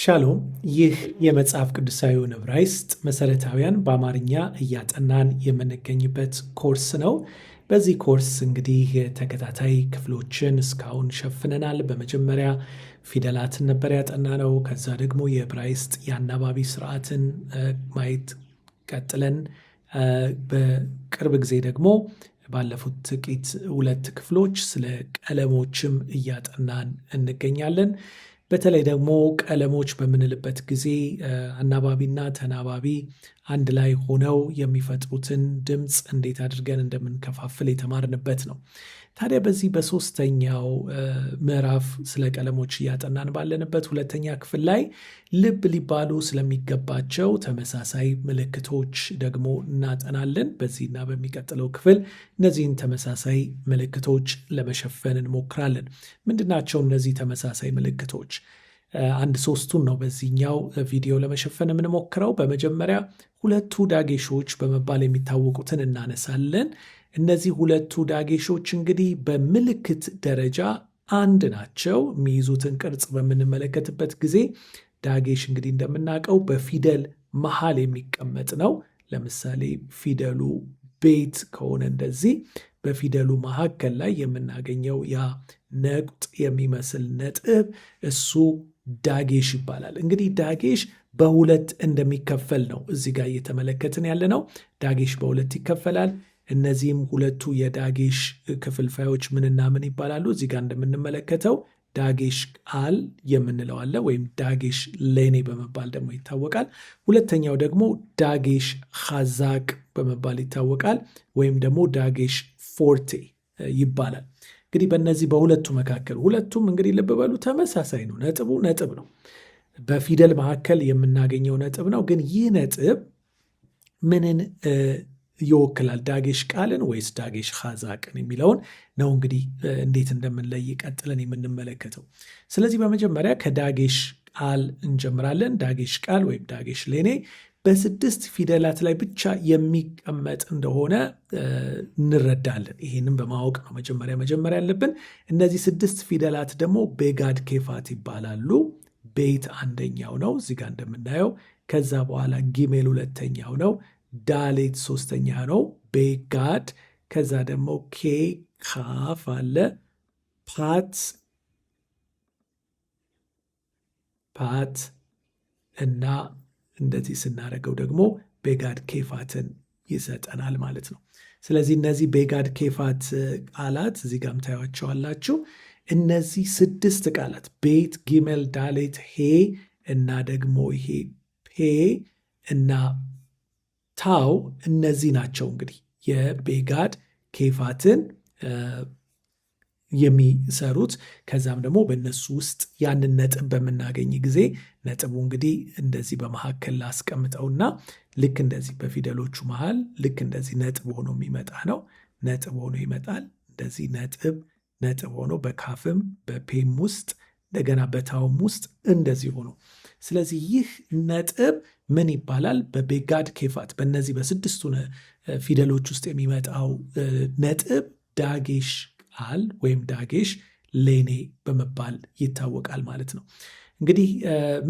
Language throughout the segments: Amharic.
ሻሎም። ይህ የመጽሐፍ ቅዱሳዊውን ዕብራይስጥ መሰረታዊያን በአማርኛ እያጠናን የምንገኝበት ኮርስ ነው። በዚህ ኮርስ እንግዲህ ተከታታይ ክፍሎችን እስካሁን ሸፍነናል። በመጀመሪያ ፊደላትን ነበር ያጠናነው። ከዛ ደግሞ የዕብራይስጥ የአናባቢ ስርዓትን ማየት ቀጥለን በቅርብ ጊዜ ደግሞ ባለፉት ጥቂት ሁለት ክፍሎች ስለ ቀለሞችም እያጠናን እንገኛለን። በተለይ ደግሞ ቀለሞች በምንልበት ጊዜ አናባቢና ተናባቢ አንድ ላይ ሆነው የሚፈጥሩትን ድምፅ እንዴት አድርገን እንደምንከፋፍል የተማርንበት ነው። ታዲያ በዚህ በሶስተኛው ምዕራፍ ስለ ቀለሞች እያጠናን ባለንበት ሁለተኛ ክፍል ላይ ልብ ሊባሉ ስለሚገባቸው ተመሳሳይ ምልክቶች ደግሞ እናጠናለን። በዚህና በሚቀጥለው ክፍል እነዚህን ተመሳሳይ ምልክቶች ለመሸፈን እንሞክራለን። ምንድናቸው እነዚህ ተመሳሳይ ምልክቶች? አንድ ሶስቱን ነው በዚህኛው ቪዲዮ ለመሸፈን የምንሞክረው። በመጀመሪያ ሁለቱ ዳጌሾች በመባል የሚታወቁትን እናነሳለን። እነዚህ ሁለቱ ዳጌሾች እንግዲህ በምልክት ደረጃ አንድ ናቸው። የሚይዙትን ቅርጽ በምንመለከትበት ጊዜ ዳጌሽ እንግዲህ እንደምናውቀው በፊደል መሃል የሚቀመጥ ነው። ለምሳሌ ፊደሉ ቤት ከሆነ እንደዚህ በፊደሉ መካከል ላይ የምናገኘው ያ ነቁጥ የሚመስል ነጥብ እሱ ዳጌሽ ይባላል። እንግዲህ ዳጌሽ በሁለት እንደሚከፈል ነው እዚህ ጋር እየተመለከትን ያለ ነው። ዳጌሽ በሁለት ይከፈላል። እነዚህም ሁለቱ የዳጌሽ ክፍልፋዮች ምንና ምን ይባላሉ? እዚህ ጋር እንደምንመለከተው ዳጌሽ ቃል የምንለው አለ፣ ወይም ዳጌሽ ሌኔ በመባል ደግሞ ይታወቃል። ሁለተኛው ደግሞ ዳጌሽ ኻዛቅ በመባል ይታወቃል፣ ወይም ደግሞ ዳጌሽ ፎርቴ ይባላል። እንግዲህ በእነዚህ በሁለቱ መካከል ሁለቱም እንግዲህ ልብ በሉ ተመሳሳይ ነው። ነጥቡ ነጥብ ነው። በፊደል መካከል የምናገኘው ነጥብ ነው። ግን ይህ ነጥብ ምንን ይወክላል? ዳጌሽ ቃልን ወይስ ዳጌሽ ኻዛቅን የሚለውን ነው እንግዲህ እንዴት እንደምንለይ ቀጥለን የምንመለከተው። ስለዚህ በመጀመሪያ ከዳጌሽ ቃል እንጀምራለን። ዳጌሽ ቃል ወይም ዳጌሽ ሌኔ በስድስት ፊደላት ላይ ብቻ የሚቀመጥ እንደሆነ እንረዳለን። ይህንም በማወቅ ነው መጀመሪያ መጀመሪያ ያለብን። እነዚህ ስድስት ፊደላት ደግሞ ቤጋድ ኬፋት ይባላሉ። ቤት አንደኛው ነው እዚህ ጋር እንደምናየው። ከዛ በኋላ ጊሜል ሁለተኛው ነው። ዳሌት ሶስተኛ ነው ቤጋድ። ከዛ ደግሞ ኬ ካፍ አለ፣ ፓት ፓት እና እንደዚህ ስናደርገው ደግሞ ቤጋድ ኬፋትን ይሰጠናል ማለት ነው። ስለዚህ እነዚህ ቤጋድ ኬፋት ቃላት እዚህ ጋም ታያቸዋላችሁ። እነዚህ ስድስት ቃላት ቤት፣ ጊሜል፣ ዳሌት፣ ሄ እና ደግሞ ይሄ ፔ እና ታው እነዚህ ናቸው እንግዲህ የቤጋድ ኬፋትን የሚሰሩት። ከዛም ደግሞ በእነሱ ውስጥ ያንን ነጥብ በምናገኝ ጊዜ ነጥቡ እንግዲህ እንደዚህ በመካከል ላስቀምጠውና ልክ እንደዚህ በፊደሎቹ መሃል ልክ እንደዚህ ነጥብ ሆኖ የሚመጣ ነው። ነጥብ ሆኖ ይመጣል። እንደዚህ ነጥብ ነጥብ ሆኖ በካፍም በፔም ውስጥ እንደገና በታውም ውስጥ እንደዚህ ሆኖ፣ ስለዚህ ይህ ነጥብ ምን ይባላል? በቤጋድ ኬፋት በእነዚህ በስድስቱ ፊደሎች ውስጥ የሚመጣው ነጥብ ዳጌሽ ቃል ወይም ዳጌሽ ሌኔ በመባል ይታወቃል ማለት ነው። እንግዲህ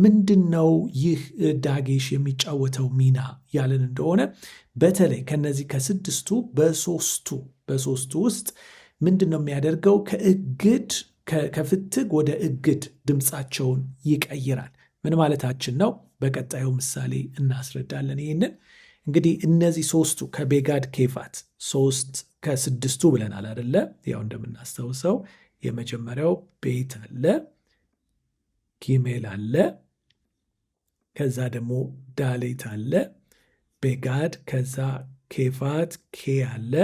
ምንድን ነው ይህ ዳጌሽ የሚጫወተው ሚና ያለን እንደሆነ በተለይ ከነዚህ ከስድስቱ በሶስቱ ውስጥ ምንድን ነው የሚያደርገው? ከእግድ ከፍትግ ወደ እግድ ድምፃቸውን ይቀይራል። ምን ማለታችን ነው? በቀጣዩ ምሳሌ እናስረዳለን። ይህንን እንግዲህ እነዚህ ሶስቱ ከቤጋድ ኬፋት ሶስት ከስድስቱ ብለናል አደለ? ያው እንደምናስታውሰው የመጀመሪያው ቤት አለ፣ ጊሜል አለ፣ ከዛ ደግሞ ዳሌት አለ፣ ቤጋድ፣ ከዛ ኬፋት ኬ አለ፣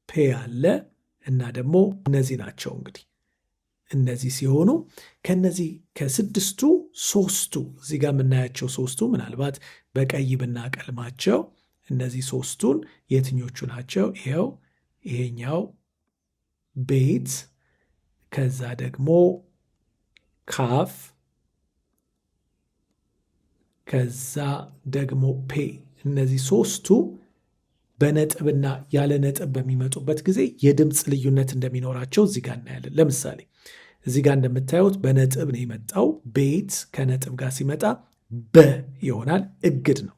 ፔ አለ እና ደግሞ እነዚህ ናቸው እንግዲህ እነዚህ ሲሆኑ ከነዚህ ከስድስቱ ሶስቱ እዚህ ጋር የምናያቸው ሶስቱ ምናልባት በቀይ ብናቀልማቸው እነዚህ ሶስቱን የትኞቹ ናቸው? ይኸው ይሄኛው ቤት፣ ከዛ ደግሞ ካፍ፣ ከዛ ደግሞ ፔ። እነዚህ ሶስቱ በነጥብና ያለ ነጥብ በሚመጡበት ጊዜ የድምፅ ልዩነት እንደሚኖራቸው እዚህ ጋር እናያለን። ለምሳሌ እዚህ ጋር እንደምታዩት በነጥብ ነው የመጣው። ቤት ከነጥብ ጋር ሲመጣ በ ይሆናል፣ እግድ ነው።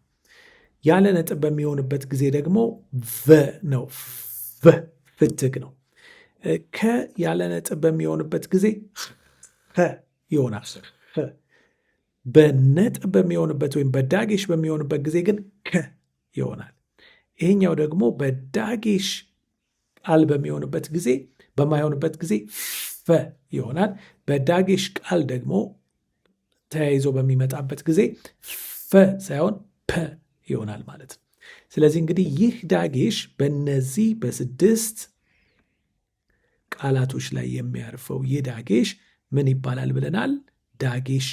ያለ ነጥብ በሚሆንበት ጊዜ ደግሞ ቨ ነው፣ ቨ ፍትግ ነው። ከ ያለ ነጥብ በሚሆንበት ጊዜ ኸ ይሆናል። በነጥብ በሚሆንበት ወይም በ דגש በሚሆንበት ጊዜ ግን ከ ይሆናል። ይሄኛው ደግሞ በ דגש ቃል በሚሆንበት ጊዜ በማይሆንበት ጊዜ ፈ ይሆናል። በ דגש ቃል ደግሞ ተያይዞ በሚመጣበት ጊዜ ፈ ሳይሆን ፐ ይሆናል ማለት ነው። ስለዚህ እንግዲህ ይህ דגש በእነዚህ በስድስት ቃላቶች ላይ የሚያርፈው ይህ דגש ምን ይባላል ብለናል? דגש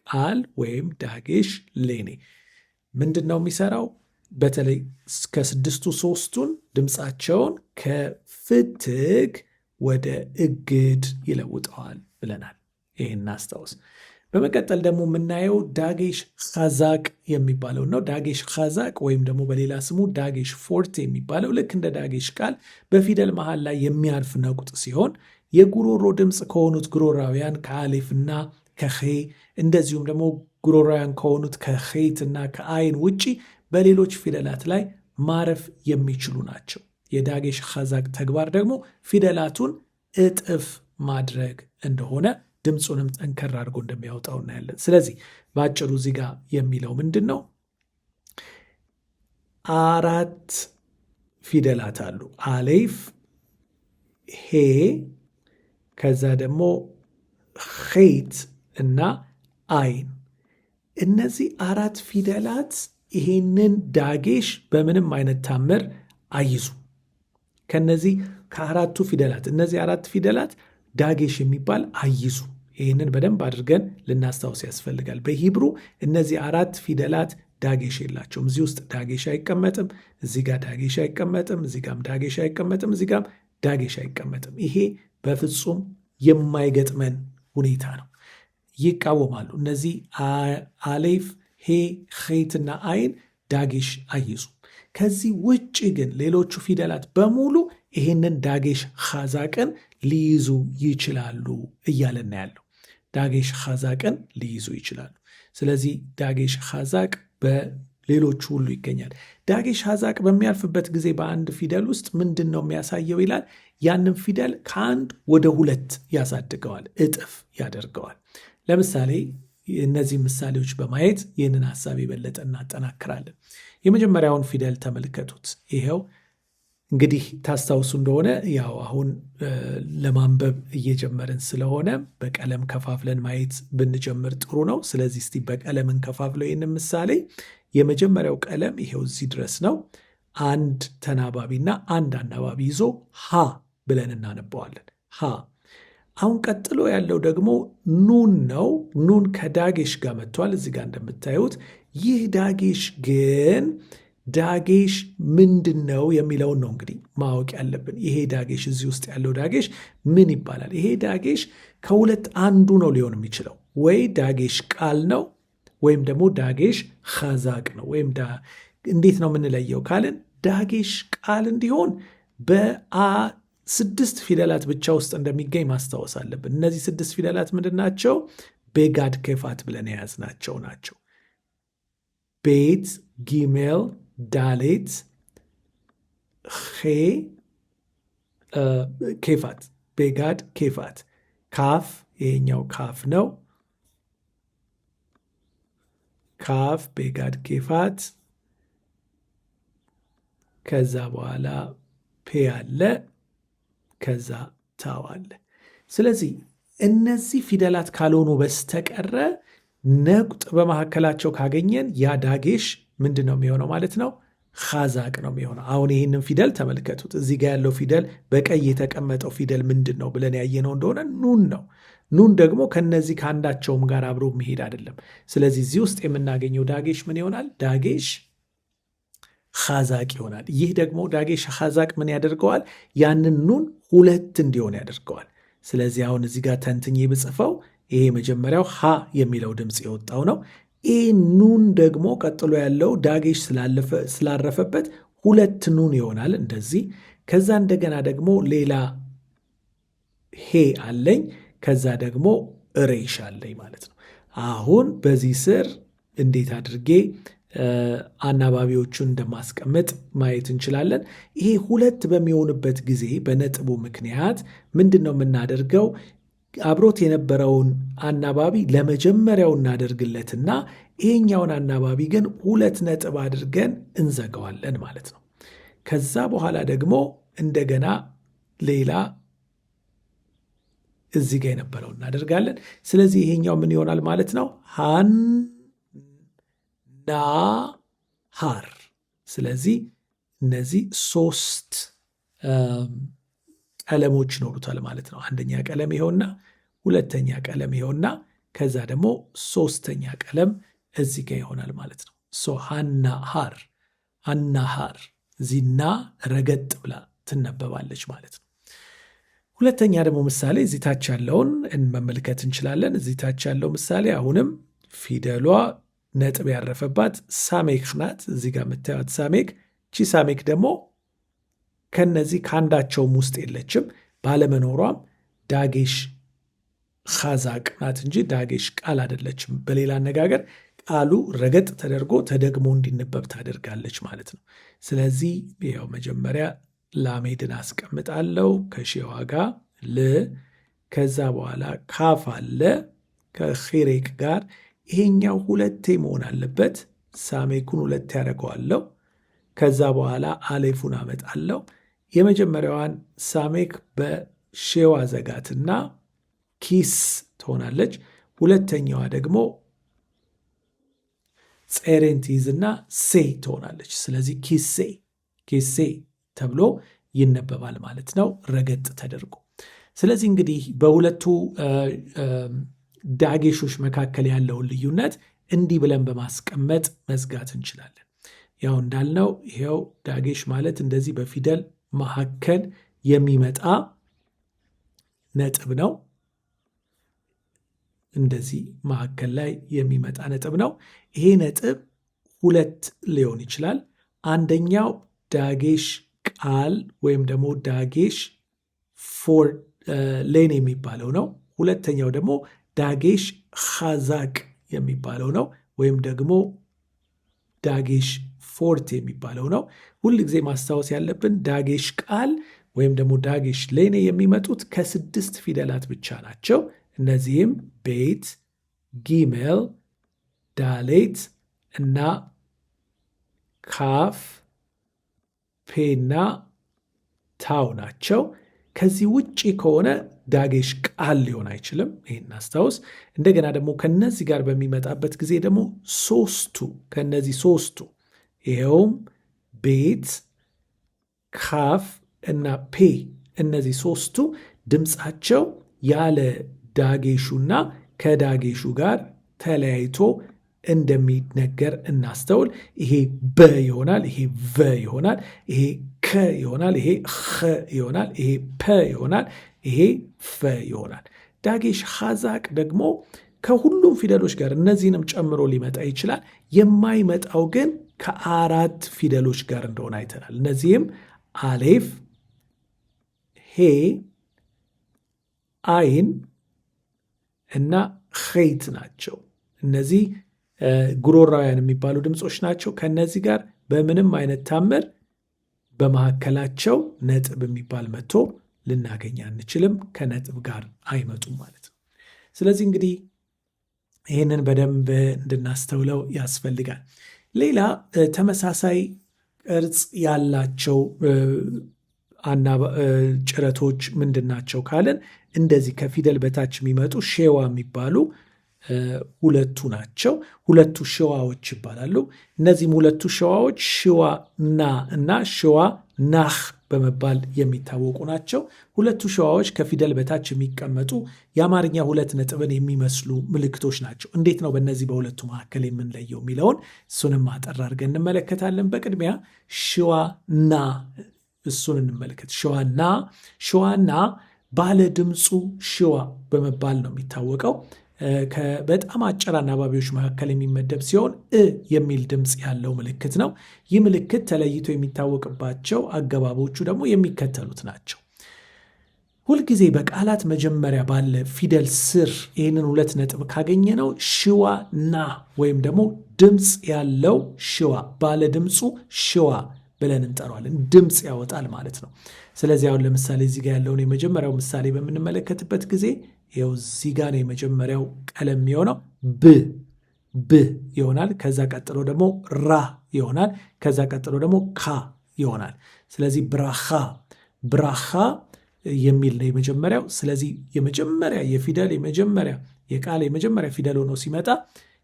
ቃል ወይም דגש ሌኔ። ምንድን ነው የሚሰራው? በተለይ ከስድስቱ ሶስቱን ድምፃቸውን ከፍትግ ወደ እግድ ይለውጠዋል ብለናል። ይህን አስታውስ። በመቀጠል ደግሞ የምናየው דגש חזק የሚባለው ነው። דגש חזק ወይም ደግሞ በሌላ ስሙ דגש פורטה የሚባለው ልክ እንደ דגש ቃል በፊደል መሃል ላይ የሚያርፍ ነቁጥ ሲሆን የጉሮሮ ድምፅ ከሆኑት ጉሮራውያን ከአሌፍና ከኼ እንደዚሁም ደግሞ ጉሮራውያን ከሆኑት ከኼት እና ከአይን ውጪ በሌሎች ፊደላት ላይ ማረፍ የሚችሉ ናቸው። የ דגש חזק ተግባር ደግሞ ፊደላቱን እጥፍ ማድረግ እንደሆነ ድምፁንም ጠንከር አድርጎ እንደሚያወጣው እናያለን። ስለዚህ በአጭሩ እዚህ ጋር የሚለው ምንድን ነው? አራት ፊደላት አሉ። አሌፍ፣ ሄ፣ ከዛ ደግሞ ኼት እና አይን። እነዚህ አራት ፊደላት ይሄንን דגש በምንም አይነት ታምር አይዙ። ከነዚህ ከአራቱ ፊደላት እነዚህ አራት ፊደላት דגש የሚባል አይዙ። ይህንን በደንብ አድርገን ልናስታውስ ያስፈልጋል። በ Hebrew እነዚህ አራት ፊደላት דגש የላቸውም። እዚህ ውስጥ דגש አይቀመጥም፣ እዚህ ጋር דגש አይቀመጥም፣ እዚህ ጋም דגש አይቀመጥም፣ እዚህ ጋም דגש አይቀመጥም። ይሄ በፍጹም የማይገጥመን ሁኔታ ነው። ይቃወማሉ። እነዚህ አሌፍ፣ ሄ፣ ኼትና አይን דגש አይዙም። ከዚህ ውጭ ግን ሌሎቹ ፊደላት በሙሉ ይህንን דגש חזק ን ሊይዙ ይችላሉ እያለን ያለው דגש חזק ን ሊይዙ ይችላሉ። ስለዚህ דגש חזק በሌሎቹ ሁሉ ይገኛል። דגש חזק በሚያልፍበት ጊዜ በአንድ ፊደል ውስጥ ምንድን ነው የሚያሳየው ይላል። ያንን ፊደል ከአንድ ወደ ሁለት ያሳድገዋል፣ እጥፍ ያደርገዋል። ለምሳሌ እነዚህ ምሳሌዎች በማየት ይህንን ሀሳብ የበለጠ እናጠናክራለን። የመጀመሪያውን ፊደል ተመልከቱት። ይኸው እንግዲህ ታስታውሱ እንደሆነ ያው አሁን ለማንበብ እየጀመርን ስለሆነ በቀለም ከፋፍለን ማየት ብንጀምር ጥሩ ነው። ስለዚህ እስቲ በቀለም እንከፋፍለው ይህንን ምሳሌ። የመጀመሪያው ቀለም ይሄው እዚህ ድረስ ነው። አንድ ተናባቢና አንድ አናባቢ ይዞ ሀ ብለን እናነበዋለን። ሀ። አሁን ቀጥሎ ያለው ደግሞ ኑን ነው። ኑን ከ דגש ጋር መጥቷል እዚህ ጋር እንደምታዩት። ይህ דגש ግን דגש ምንድን ነው የሚለውን ነው እንግዲህ ማወቅ ያለብን። ይሄ דגש እዚህ ውስጥ ያለው דגש ምን ይባላል? ይሄ דגש ከሁለት አንዱ ነው ሊሆን የሚችለው፣ ወይ דגש ቃል ነው ወይም ደግሞ דגש חזק ነው። ወይም እንዴት ነው የምንለየው ካልን דגש ቃል እንዲሆን በስድስት ፊደላት ብቻ ውስጥ እንደሚገኝ ማስታወስ አለብን። እነዚህ ስድስት ፊደላት ምንድን ናቸው? בג"ד כפ"ת ብለን የያዝናቸው ናቸው። בית፣ גימל፣ דלת፣ ኼ፣ כפ"ת፣ בג"ד כפ"ת፣ כף፣ ይሄኛው כף ነው። כף בג"ד כפ"ת፣ ከዛ በኋላ ፔ አለ፣ ከዛ תו አለ። ስለዚህ እነዚህ ፊደላት ካልሆኑ በስተቀረ ነቁጥ በመካከላቸው ካገኘን ያ דגש ምንድን ነው የሚሆነው ማለት ነው? חזק ነው የሚሆነው። አሁን ይህንን ፊደል ተመልከቱት። እዚህ ጋ ያለው ፊደል በቀይ የተቀመጠው ፊደል ምንድን ነው ብለን ያየነው እንደሆነ ኑን ነው። ኑን ደግሞ ከነዚህ ከአንዳቸውም ጋር አብሮ መሄድ አይደለም። ስለዚህ እዚህ ውስጥ የምናገኘው דגש ምን ይሆናል? דגש חזק ይሆናል። ይህ ደግሞ דגש חזק ምን ያደርገዋል? ያንን ኑን ሁለት እንዲሆን ያደርገዋል። ስለዚህ አሁን እዚህ ጋር ተንትኜ ብጽፈው ይሄ መጀመሪያው ሀ የሚለው ድምፅ የወጣው ነው። ይህ ኑን ደግሞ ቀጥሎ ያለው דגש ስላረፈበት ሁለት ኑን ይሆናል እንደዚህ። ከዛ እንደገና ደግሞ ሌላ ሄ አለኝ። ከዛ ደግሞ ሬሽ አለኝ ማለት ነው። አሁን በዚህ ስር እንዴት አድርጌ አናባቢዎቹን እንደማስቀምጥ ማየት እንችላለን። ይሄ ሁለት በሚሆንበት ጊዜ በነጥቡ ምክንያት ምንድን ነው የምናደርገው? አብሮት የነበረውን አናባቢ ለመጀመሪያው እናደርግለትና ይሄኛውን አናባቢ ግን ሁለት ነጥብ አድርገን እንዘጋዋለን ማለት ነው። ከዛ በኋላ ደግሞ እንደገና ሌላ እዚህ ጋር የነበረው እናደርጋለን። ስለዚህ ይሄኛው ምን ይሆናል ማለት ነው? ሃናሃር። ስለዚህ እነዚህ ሶስት ቀለሞች ይኖሩታል ማለት ነው። አንደኛ ቀለም ይኸውና፣ ሁለተኛ ቀለም ይኸውና፣ ከዛ ደግሞ ሶስተኛ ቀለም እዚህ ጋር ይሆናል ማለት ነው። So ሃናሃር ሃናሃር እዚህና ረገጥ ብላ ትነበባለች ማለት ነው። ሁለተኛ ደግሞ ምሳሌ እዚህ ታች ያለውን መመልከት እንችላለን። እዚህ ታች ያለው ምሳሌ አሁንም ፊደሏ ነጥብ ያረፈባት ሳሜክ ናት። እዚህ ጋር የምታዩት ሳሜክ፣ ቺ ሳሜክ ደግሞ ከነዚህ ከአንዳቸውም ውስጥ የለችም። ባለመኖሯም ዳጌሽ ኻዛቅ ናት እንጂ ዳጌሽ ቃል አይደለችም። በሌላ አነጋገር ቃሉ ረገጥ ተደርጎ ተደግሞ እንዲነበብ ታደርጋለች ማለት ነው። ስለዚህ ያው መጀመሪያ ላሜድን አስቀምጣለሁ ከሼዋ ጋር ል፣ ከዛ በኋላ ካፍ አለ ከኺሬቅ ጋር። ይሄኛው ሁለቴ መሆን አለበት። ሳሜኩን ሁለቴ ያደርገዋለሁ። ከዛ በኋላ አሌፉን አመጣለሁ። የመጀመሪያዋን ሳሜክ በሼዋ ዘጋትና ኪስ ትሆናለች። ሁለተኛዋ ደግሞ ጼሬን ትይዝና ሴ ትሆናለች። ስለዚህ ኪሴ ኪሴ ተብሎ ይነበባል ማለት ነው፣ ረገጥ ተደርጎ። ስለዚህ እንግዲህ በሁለቱ ዳጌሾች መካከል ያለውን ልዩነት እንዲህ ብለን በማስቀመጥ መዝጋት እንችላለን። ያው እንዳልነው ይሄው ዳጌሽ ማለት እንደዚህ በፊደል መካከል የሚመጣ ነጥብ ነው። እንደዚህ መካከል ላይ የሚመጣ ነጥብ ነው። ይሄ ነጥብ ሁለት ሊሆን ይችላል። አንደኛው ዳጌሽ ቃል ወይም ደግሞ ዳጌሽ ፎር ሌን የሚባለው ነው። ሁለተኛው ደግሞ ዳጌሽ ኻዛቅ የሚባለው ነው፣ ወይም ደግሞ ዳጌሽ ፎርት የሚባለው ነው። ሁል ጊዜ ማስታወስ ያለብን ዳጌሽ ቃል ወይም ደግሞ ዳጌሽ ሌኔ የሚመጡት ከስድስት ፊደላት ብቻ ናቸው። እነዚህም ቤት፣ ጊሜል፣ ዳሌት እና ካፍ፣ ፔና ታው ናቸው። ከዚህ ውጪ ከሆነ ዳጌሽ ቃል ሊሆን አይችልም። ይህን አስታውስ። እንደገና ደግሞ ከነዚህ ጋር በሚመጣበት ጊዜ ደግሞ ሶስቱ ከነዚህ ሶስቱ ይኸውም ቤት፣ ካፍ እና ፔ እነዚህ ሶስቱ ድምፃቸው ያለ ዳጌሹና ከዳጌሹ ጋር ተለያይቶ እንደሚነገር እናስተውል። ይሄ በ ይሆናል፣ ይሄ ቨ ይሆናል፣ ይሄ ከ ይሆናል፣ ይሄ ኸ ይሆናል፣ ይሄ ፐ ይሆናል፣ ይሄ ፈ ይሆናል። ዳጌሽ ኻዛቅ ደግሞ ከሁሉም ፊደሎች ጋር እነዚህንም ጨምሮ ሊመጣ ይችላል። የማይመጣው ግን ከአራት ፊደሎች ጋር እንደሆነ አይተናል። እነዚህም አሌፍ፣ ሄ፣ አይን እና ኼት ናቸው። እነዚህ ጉሮራውያን የሚባሉ ድምፆች ናቸው። ከነዚህ ጋር በምንም አይነት ታምር በመካከላቸው ነጥብ የሚባል መጥቶ ልናገኝ አንችልም። ከነጥብ ጋር አይመጡም ማለት ነው። ስለዚህ እንግዲህ ይህንን በደንብ እንድናስተውለው ያስፈልጋል። ሌላ ተመሳሳይ ቅርጽ ያላቸው ጭረቶች ምንድን ናቸው ካልን እንደዚህ ከፊደል በታች የሚመጡ ሼዋ የሚባሉ ሁለቱ ናቸው። ሁለቱ ሸዋዎች ይባላሉ። እነዚህም ሁለቱ ሸዋዎች ሽዋ ና እና ሽዋ ናህ በመባል የሚታወቁ ናቸው። ሁለቱ ሸዋዎች ከፊደል በታች የሚቀመጡ የአማርኛ ሁለት ነጥብን የሚመስሉ ምልክቶች ናቸው። እንዴት ነው በእነዚህ በሁለቱ መካከል የምንለየው የሚለውን እሱንም አጠር አድርገን እንመለከታለን። በቅድሚያ ሽዋ ና እሱን እንመለከት። ሽዋና ሽዋና ባለ ድምፁ ሽዋ በመባል ነው የሚታወቀው። በጣም አጭር አናባቢዎች መካከል የሚመደብ ሲሆን እ የሚል ድምፅ ያለው ምልክት ነው። ይህ ምልክት ተለይቶ የሚታወቅባቸው አገባቦቹ ደግሞ የሚከተሉት ናቸው። ሁልጊዜ በቃላት መጀመሪያ ባለ ፊደል ስር ይህንን ሁለት ነጥብ ካገኘነው schwa ና ወይም ደግሞ ድምፅ ያለው schwa፣ ባለ ድምፁ schwa ብለን እንጠራዋለን። ድምፅ ያወጣል ማለት ነው። ስለዚህ አሁን ለምሳሌ እዚህ ጋር ያለውን የመጀመሪያው ምሳሌ በምንመለከትበት ጊዜ ይኸው እዚህ ጋር ነው የመጀመሪያው ቀለም የሚሆነው ብ ብ ይሆናል። ከዛ ቀጥሎ ደግሞ ራ ይሆናል። ከዛ ቀጥሎ ደግሞ ካ ይሆናል። ስለዚህ ברכה ברכה የሚል ነው የመጀመሪያው። ስለዚህ የመጀመሪያ የፊደል የመጀመሪያ የቃል የመጀመሪያ ፊደል ሆኖ ሲመጣ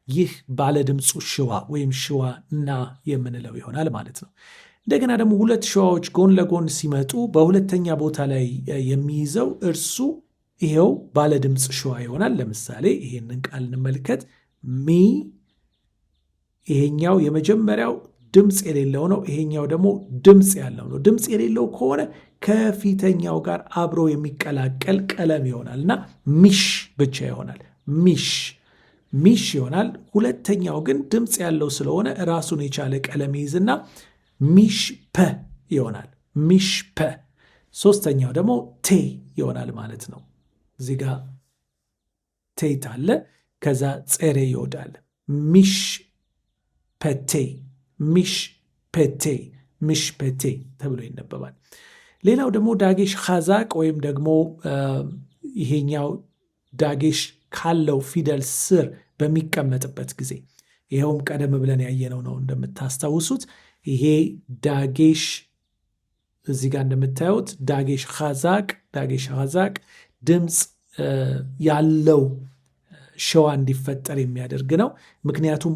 ይህ ባለድምፁ schwa ወይም schwa ና የምንለው ይሆናል ማለት ነው። እንደገና ደግሞ ሁለት schwa ዎች ጎን ለጎን ሲመጡ በሁለተኛ ቦታ ላይ የሚይዘው እርሱ ይሄው ባለድምፅ schwa ይሆናል። ለምሳሌ ይሄንን ቃል እንመልከት። ሚ፣ ይሄኛው የመጀመሪያው ድምፅ የሌለው ነው። ይሄኛው ደግሞ ድምፅ ያለው ነው። ድምፅ የሌለው ከሆነ ከፊተኛው ጋር አብሮ የሚቀላቀል ቀለም ይሆናል እና ሚሽ ብቻ ይሆናል። ሚሽ ሚሽ ይሆናል። ሁለተኛው ግን ድምፅ ያለው ስለሆነ ራሱን የቻለ ቀለም ይይዝና ሚሽ ፐ ይሆናል። ሚሽ ፐ። ሶስተኛው ደግሞ ቴ ይሆናል ማለት ነው። እዚህ ጋ ቴት አለ። ከዛ ጼሬ ይወዳል። ሚሽ ፐቴ ሚሽ ፔቴ ሚሽ ፔቴ ተብሎ ይነበባል። ሌላው ደግሞ דגש חזק ወይም ደግሞ ይሄኛው דגש ካለው ፊደል ስር በሚቀመጥበት ጊዜ፣ ይኸውም ቀደም ብለን ያየነው ነው እንደምታስታውሱት። ይሄ דגש እዚህ ጋር እንደምታዩት דגש חזק፣ דגש חזק ድምፅ ያለው schwa እንዲፈጠር የሚያደርግ ነው። ምክንያቱም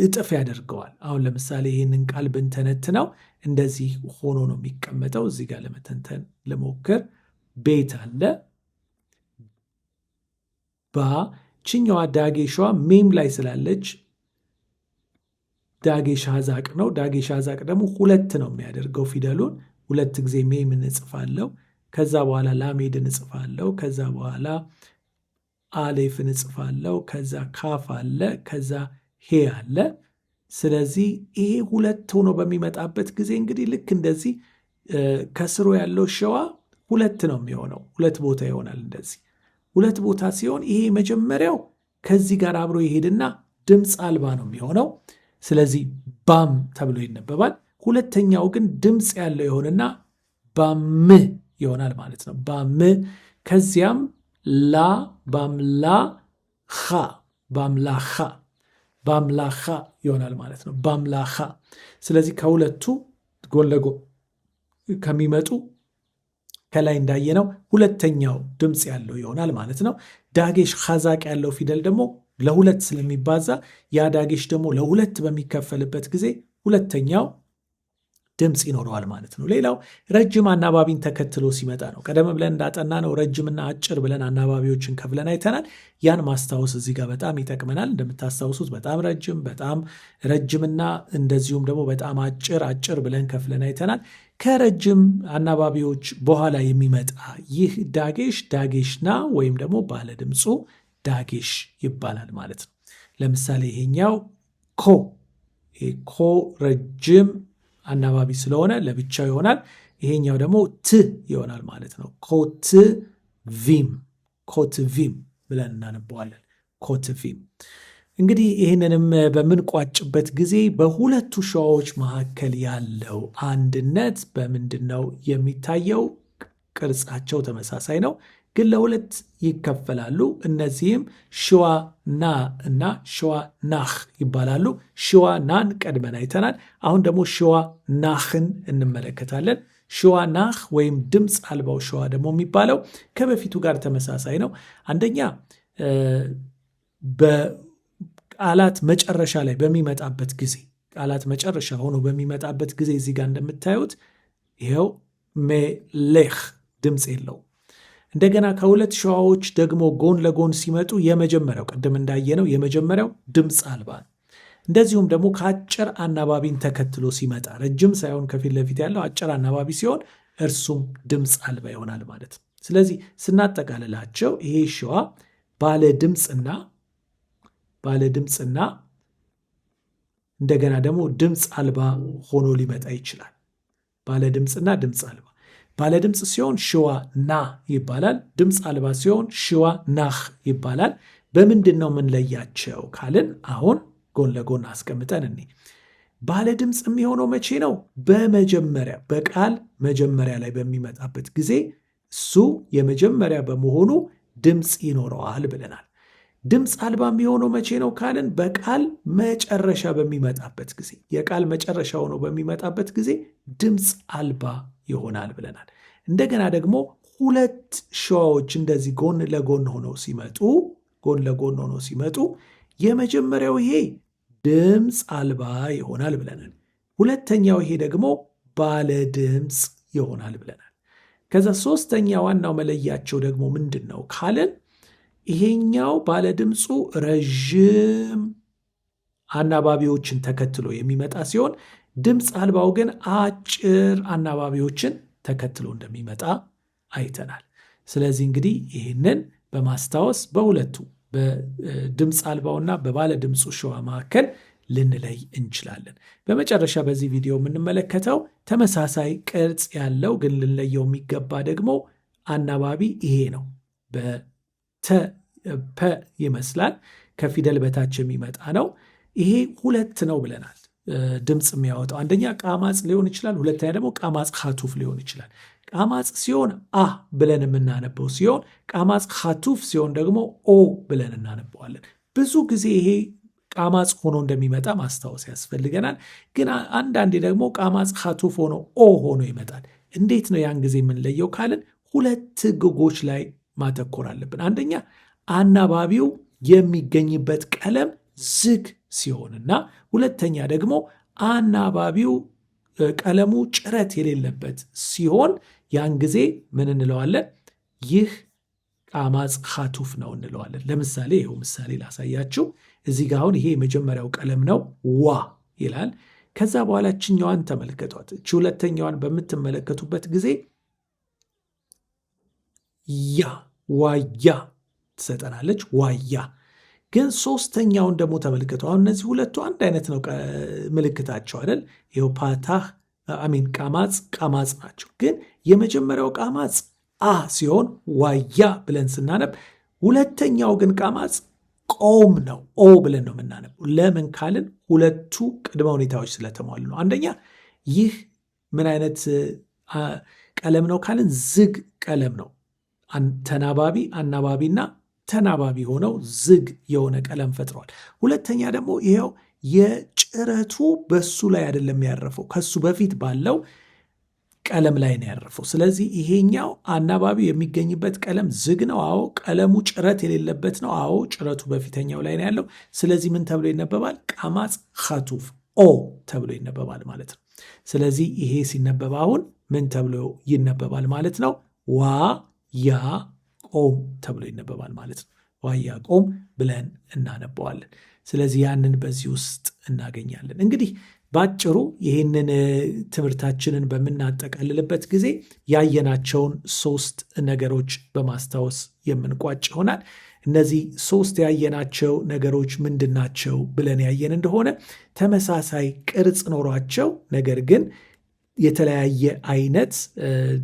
እጥፍ ያደርገዋል። አሁን ለምሳሌ ይህንን ቃል ብንተነትነው እንደዚህ ሆኖ ነው የሚቀመጠው። እዚህ ጋር ለመተንተን ልሞክር። ቤት አለ፣ ባ ችኛዋ דגש ዋ מם ላይ ስላለች דגש חזק ነው። דגש חזק ደግሞ ሁለት ነው የሚያደርገው ፊደሉን። ሁለት ጊዜ מם እንጽፋለው። ከዛ በኋላ למד እንጽፋለው። ከዛ በኋላ אלף እንጽፋለው። ከዛ כף አለ። ከዛ הא አለ። ስለዚህ ይሄ ሁለት ሆኖ በሚመጣበት ጊዜ እንግዲህ ልክ እንደዚህ ከስሩ ያለው schwa ሁለት ነው የሚሆነው። ሁለት ቦታ ይሆናል። እንደዚህ ሁለት ቦታ ሲሆን ይሄ መጀመሪያው ከዚህ ጋር አብሮ ይሄድና ድምፅ አልባ ነው የሚሆነው። ስለዚህ ባም ተብሎ ይነበባል። ሁለተኛው ግን ድምፅ ያለው ይሆንና ባም ይሆናል ማለት ነው። ባም፣ ከዚያም ላ ባምላ ኻ ባምላኻ ባምላኻ ይሆናል ማለት ነው። ባምላኻ። ስለዚህ ከሁለቱ ጎን ለጎን ከሚመጡ ከላይ እንዳየነው ሁለተኛው ድምፅ ያለው ይሆናል ማለት ነው። דגש חזק ያለው ፊደል ደግሞ ለሁለት ስለሚባዛ ያ דגש ደግሞ ለሁለት በሚከፈልበት ጊዜ ሁለተኛው ድምፅ ይኖረዋል ማለት ነው። ሌላው ረጅም አናባቢን ተከትሎ ሲመጣ ነው። ቀደም ብለን እንዳጠናነው ረጅምና አጭር ብለን አናባቢዎችን ከፍለን አይተናል። ያን ማስታወስ እዚህ ጋር በጣም ይጠቅመናል። እንደምታስታውሱት በጣም ረጅም፣ በጣም ረጅምና እንደዚሁም ደግሞ በጣም አጭር አጭር ብለን ከፍለን አይተናል። ከረጅም አናባቢዎች በኋላ የሚመጣ ይህ דגש דגש ና ወይም ደግሞ ባለድምፁ דגש ይባላል ማለት ነው። ለምሳሌ ይሄኛው ኮ፣ ኮ ረጅም አናባቢ ስለሆነ ለብቻው ይሆናል። ይሄኛው ደግሞ ት ይሆናል ማለት ነው። כותבים፣ כותבים ብለን እናነበዋለን። כותבים። እንግዲህ ይህንንም በምንቋጭበት ጊዜ በሁለቱ schwa ዎች መካከል ያለው አንድነት በምንድን ነው የሚታየው? ቅርጻቸው ተመሳሳይ ነው፣ ግን ለሁለት ይከፈላሉ። እነዚህም schwa ና እና schwa ናህ ይባላሉ። schwa ናን ቀድመን አይተናል። አሁን ደግሞ schwa ናህን እንመለከታለን። schwa ናህ ወይም ድምፅ አልባው schwa ደግሞ የሚባለው ከበፊቱ ጋር ተመሳሳይ ነው። አንደኛ በቃላት መጨረሻ ላይ በሚመጣበት ጊዜ፣ ቃላት መጨረሻ ሆኖ በሚመጣበት ጊዜ እዚህ ጋር እንደምታዩት ይኸው מלך ድምፅ የለውም። እንደገና ከሁለት schwa ዎች ደግሞ ጎን ለጎን ሲመጡ የመጀመሪያው ቅድም እንዳየነው የመጀመሪያው ድምፅ አልባ ነው። እንደዚሁም ደግሞ ከአጭር አናባቢን ተከትሎ ሲመጣ፣ ረጅም ሳይሆን ከፊት ለፊት ያለው አጭር አናባቢ ሲሆን እርሱም ድምፅ አልባ ይሆናል ማለት ነው። ስለዚህ ስናጠቃልላቸው ይሄ schwa ባለ ድምፅና ባለ ድምፅና እንደገና ደግሞ ድምፅ አልባ ሆኖ ሊመጣ ይችላል። ባለ ድምፅና ድምፅ አልባ። ባለድምፅ ሲሆን schwa ና ይባላል። ድምፅ አልባ ሲሆን schwa ናህ ይባላል። በምንድን ነው የምንለያቸው ካልን አሁን ጎን ለጎን አስቀምጠን እኔ ባለድምፅ የሚሆነው መቼ ነው? በመጀመሪያ በቃል መጀመሪያ ላይ በሚመጣበት ጊዜ እሱ የመጀመሪያ በመሆኑ ድምፅ ይኖረዋል ብለናል። ድምፅ አልባ የሚሆነው መቼ ነው ካልን በቃል መጨረሻ በሚመጣበት ጊዜ፣ የቃል መጨረሻ ሆኖ በሚመጣበት ጊዜ ድምፅ አልባ ይሆናል ብለናል። እንደገና ደግሞ ሁለት schwa ዎች እንደዚህ ጎን ለጎን ሆነው ሲመጡ፣ ጎን ለጎን ሆነው ሲመጡ የመጀመሪያው ይሄ ድምፅ አልባ ይሆናል ብለናል። ሁለተኛው ይሄ ደግሞ ባለ ድምፅ ይሆናል ብለናል። ከዛ ሶስተኛ ዋናው መለያቸው ደግሞ ምንድን ነው ካልን ይሄኛው ባለድምፁ ረዥም አናባቢዎችን ተከትሎ የሚመጣ ሲሆን ድምፅ አልባው ግን አጭር አናባቢዎችን ተከትሎ እንደሚመጣ አይተናል። ስለዚህ እንግዲህ ይህንን በማስታወስ በሁለቱ በድምፅ አልባውና በባለ ድምፁ schwa መካከል ልንለይ እንችላለን። በመጨረሻ በዚህ ቪዲዮ የምንመለከተው ተመሳሳይ ቅርጽ ያለው ግን ልንለየው የሚገባ ደግሞ አናባቢ ይሄ ነው። በተ ፐ ይመስላል፣ ከፊደል በታች የሚመጣ ነው። ይሄ ሁለት ነው ብለናል። ድምፅ የሚያወጣው አንደኛ ቃማጽ ሊሆን ይችላል፣ ሁለተኛ ደግሞ ቃማጽ ኻቱፍ ሊሆን ይችላል። ቃማጽ ሲሆን አ ብለን የምናነበው ሲሆን ቃማጽ ኻቱፍ ሲሆን ደግሞ ኦ ብለን እናነበዋለን። ብዙ ጊዜ ይሄ ቃማጽ ሆኖ እንደሚመጣ ማስታወስ ያስፈልገናል። ግን አንዳንዴ ደግሞ ቃማጽ ኻቱፍ ሆኖ ኦ ሆኖ ይመጣል። እንዴት ነው ያን ጊዜ የምንለየው ካልን ሁለት ህጎች ላይ ማተኮር አለብን። አንደኛ አናባቢው የሚገኝበት ቀለም ዝግ ሲሆንና ሁለተኛ ደግሞ አናባቢው ቀለሙ ጭረት የሌለበት ሲሆን ያን ጊዜ ምን እንለዋለን? ይህ ቃማጽ ኻቱፍ ነው እንለዋለን። ለምሳሌ ይኸው ምሳሌ ላሳያችሁ። እዚህ ጋ አሁን ይሄ የመጀመሪያው ቀለም ነው፣ ዋ ይላል። ከዛ በኋላ ችኛዋን ተመልከቷት። እቺ ሁለተኛዋን በምትመለከቱበት ጊዜ ያ ዋያ ትሰጠናለች። ዋያ ግን ሶስተኛውን ደግሞ ተመልከቱ። አሁን እነዚህ ሁለቱ አንድ አይነት ነው ምልክታቸው አይደል? ይኸው ፓታህ አሚን ቃማጽ ቃማጽ ናቸው። ግን የመጀመሪያው ቃማጽ አ ሲሆን ዋያ ብለን ስናነብ፣ ሁለተኛው ግን ቃማጽ ቆም ነው፣ ኦ ብለን ነው የምናነበው። ለምን ካልን ሁለቱ ቅድመ ሁኔታዎች ስለተሟሉ ነው። አንደኛ ይህ ምን አይነት ቀለም ነው ካልን ዝግ ቀለም ነው። ተናባቢ አናባቢና ተናባቢ ሆነው ዝግ የሆነ ቀለም ፈጥረዋል። ሁለተኛ ደግሞ ይኸው የጭረቱ በሱ ላይ አይደለም ያረፈው፣ ከሱ በፊት ባለው ቀለም ላይ ነው ያረፈው። ስለዚህ ይሄኛው አናባቢው የሚገኝበት ቀለም ዝግ ነው። አዎ። ቀለሙ ጭረት የሌለበት ነው። አዎ። ጭረቱ በፊተኛው ላይ ነው ያለው። ስለዚህ ምን ተብሎ ይነበባል? ቃማጽ ኻቱፍ ኦ ተብሎ ይነበባል ማለት ነው። ስለዚህ ይሄ ሲነበብ አሁን ምን ተብሎ ይነበባል ማለት ነው? ዋ ያ ቆም ተብሎ ይነበባል ማለት ነው። ዋያ ቆም ብለን እናነበዋለን። ስለዚህ ያንን በዚህ ውስጥ እናገኛለን። እንግዲህ ባጭሩ ይህንን ትምህርታችንን በምናጠቃልልበት ጊዜ ያየናቸውን ሶስት ነገሮች በማስታወስ የምንቋጭ ይሆናል። እነዚህ ሶስት ያየናቸው ነገሮች ምንድናቸው ብለን ያየን እንደሆነ ተመሳሳይ ቅርጽ ኖሯቸው ነገር ግን የተለያየ አይነት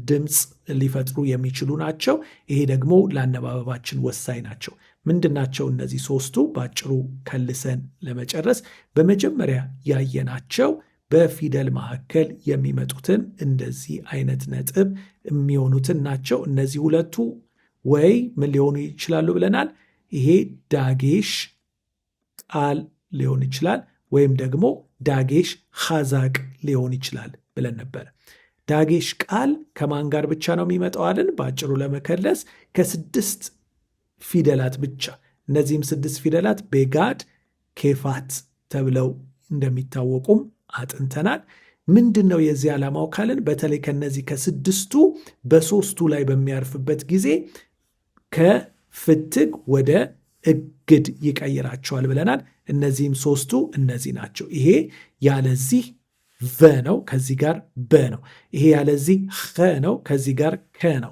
ድምፅ ሊፈጥሩ የሚችሉ ናቸው። ይሄ ደግሞ ለአነባበባችን ወሳኝ ናቸው። ምንድናቸው እነዚህ ሶስቱ? በአጭሩ ከልሰን ለመጨረስ በመጀመሪያ ያየናቸው በፊደል መካከል የሚመጡትን እንደዚህ አይነት ነጥብ የሚሆኑትን ናቸው። እነዚህ ሁለቱ ወይ ምን ሊሆኑ ይችላሉ ብለናል? ይሄ ዳጌሽ ቃል ሊሆን ይችላል፣ ወይም ደግሞ ዳጌሽ ኻዛቅ ሊሆን ይችላል ብለን ነበር። ዳጌሽ ቃል ከማን ጋር ብቻ ነው የሚመጣው አልን? በአጭሩ ለመከለስ ከስድስት ፊደላት ብቻ። እነዚህም ስድስት ፊደላት ቤጋድ፣ ኬፋት ተብለው እንደሚታወቁም አጥንተናል። ምንድን ነው የዚህ ዓላማው ካልን በተለይ ከነዚህ ከስድስቱ በሶስቱ ላይ በሚያርፍበት ጊዜ ከፍትግ ወደ እግድ ይቀይራቸዋል ብለናል። እነዚህም ሶስቱ እነዚህ ናቸው። ይሄ ያለዚህ ቨ ነው፣ ከዚህ ጋር በ ነው። ይሄ ያለዚህ ኸ ነው፣ ከዚህ ጋር ከ ነው።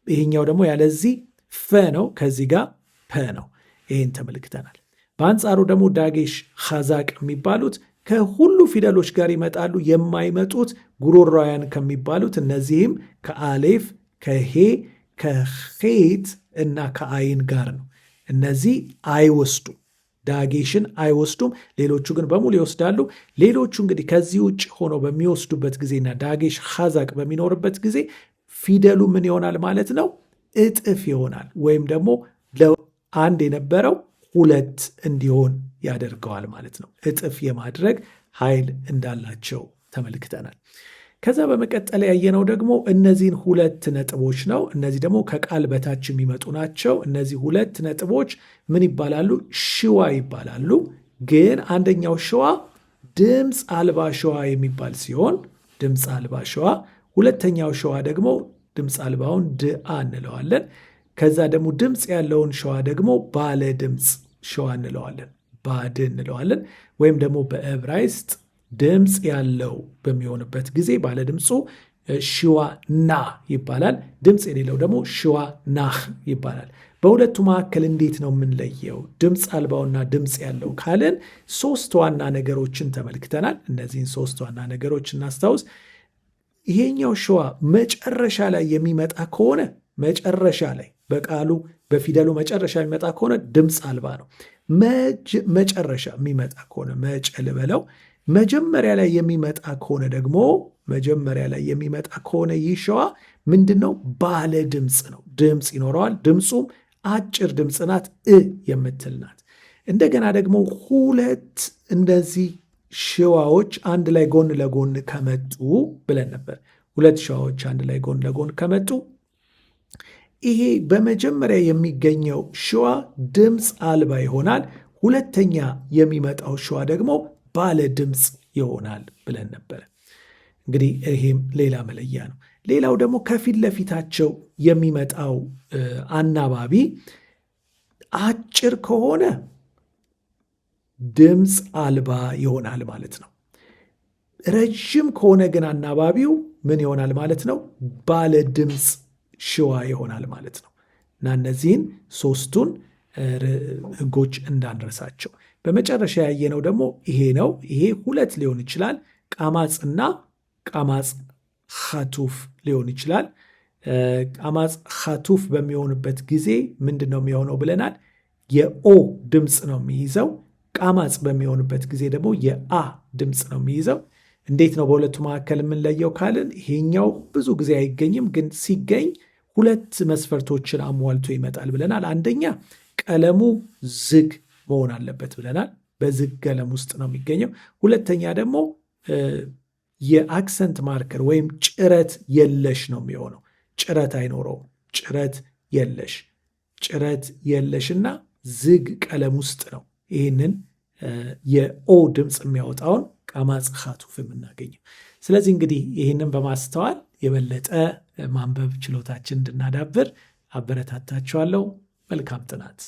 ይሄኛው ደግሞ ያለዚህ ፈ ነው፣ ከዚህ ጋር ፐ ነው። ይሄን ተመልክተናል። በአንጻሩ ደግሞ ዳጌሽ ሐዛቅ የሚባሉት ከሁሉ ፊደሎች ጋር ይመጣሉ። የማይመጡት ጉሮሯውያን ከሚባሉት እነዚህም ከአሌፍ፣ ከሄ፣ ከሄት እና ከአይን ጋር ነው። እነዚህ አይወስዱም፣ ዳጌሽን አይወስዱም። ሌሎቹ ግን በሙሉ ይወስዳሉ። ሌሎቹ እንግዲህ ከዚህ ውጭ ሆነው በሚወስዱበት ጊዜና ዳጌሽ ሐዛቅ በሚኖርበት ጊዜ ፊደሉ ምን ይሆናል ማለት ነው? እጥፍ ይሆናል። ወይም ደግሞ ለአንድ የነበረው ሁለት እንዲሆን ያደርገዋል ማለት ነው። እጥፍ የማድረግ ኃይል እንዳላቸው ተመልክተናል። ከዛ በመቀጠል ያየነው ደግሞ እነዚህን ሁለት ነጥቦች ነው። እነዚህ ደግሞ ከቃል በታች የሚመጡ ናቸው። እነዚህ ሁለት ነጥቦች ምን ይባላሉ? ሽዋ ይባላሉ። ግን አንደኛው ሽዋ ድምፅ አልባ ሽዋ የሚባል ሲሆን ድምፅ አልባ ሽዋ፣ ሁለተኛው ሽዋ ደግሞ ድምፅ አልባውን ድአ እንለዋለን። ከዛ ደግሞ ድምፅ ያለውን ሸዋ ደግሞ ባለ ድምፅ ሸዋ እንለዋለን፣ ባድ እንለዋለን። ወይም ደግሞ በዕብራይስጥ ድምፅ ያለው በሚሆንበት ጊዜ ባለ ድምፁ ሽዋ ና ይባላል። ድምፅ የሌለው ደግሞ ሽዋ ናህ ይባላል። በሁለቱ መካከል እንዴት ነው የምንለየው ድምፅ አልባውና ድምፅ ያለው ካልን ሶስት ዋና ነገሮችን ተመልክተናል። እነዚህን ሶስት ዋና ነገሮች እናስታውስ። ይሄኛው ሸዋ መጨረሻ ላይ የሚመጣ ከሆነ መጨረሻ ላይ በቃሉ በፊደሉ መጨረሻ የሚመጣ ከሆነ ድምፅ አልባ ነው። መጨረሻ የሚመጣ ከሆነ መጨ ልበለው። መጀመሪያ ላይ የሚመጣ ከሆነ ደግሞ መጀመሪያ ላይ የሚመጣ ከሆነ ይህ ሸዋ ምንድን ነው? ባለ ድምፅ ነው። ድምፅ ይኖረዋል። ድምፁም አጭር ድምፅ ናት፣ እ የምትል ናት። እንደገና ደግሞ ሁለት እንደዚህ ሸዋዎች አንድ ላይ ጎን ለጎን ከመጡ ብለን ነበር። ሁለት ሸዋዎች አንድ ላይ ጎን ለጎን ከመጡ ይሄ በመጀመሪያ የሚገኘው ሸዋ ድምፅ አልባ ይሆናል። ሁለተኛ የሚመጣው ሸዋ ደግሞ ባለ ድምፅ ይሆናል ብለን ነበረ። እንግዲህ ይሄም ሌላ መለያ ነው። ሌላው ደግሞ ከፊት ለፊታቸው የሚመጣው አናባቢ አጭር ከሆነ ድምፅ አልባ ይሆናል ማለት ነው። ረዥም ከሆነ ግን አናባቢው ምን ይሆናል ማለት ነው? ባለ ድምፅ ሽዋ ይሆናል ማለት ነው። እና እነዚህን ሶስቱን ሕጎች እንዳንረሳቸው። በመጨረሻ ያየነው ደግሞ ይሄ ነው። ይሄ ሁለት ሊሆን ይችላል። ቃማጽና ቃማጽ ኻቱፍ ሊሆን ይችላል። ቃማጽ ኻቱፍ በሚሆንበት ጊዜ ምንድን ነው የሚሆነው ብለናል? የኦ ድምፅ ነው የሚይዘው። ቃማጽ በሚሆንበት ጊዜ ደግሞ የአ ድምፅ ነው የሚይዘው። እንዴት ነው በሁለቱ መካከል የምንለየው ካልን ይሄኛው ብዙ ጊዜ አይገኝም፣ ግን ሲገኝ ሁለት መስፈርቶችን አሟልቶ ይመጣል ብለናል። አንደኛ ቀለሙ ዝግ መሆን አለበት ብለናል። በዝግ ቀለም ውስጥ ነው የሚገኘው። ሁለተኛ ደግሞ የ accent marker ወይም ጭረት የለሽ ነው የሚሆነው። ጭረት አይኖረውም። ጭረት የለሽ ጭረት የለሽና ዝግ ቀለም ውስጥ ነው ይህንን የኦ ድምፅ የሚያወጣውን ቃማጽ ኻቱፍ የምናገኘው። ስለዚህ እንግዲህ ይህንን በማስተዋል የበለጠ ማንበብ ችሎታችን እንድናዳብር አበረታታችኋለሁ። መልካም ጥናት።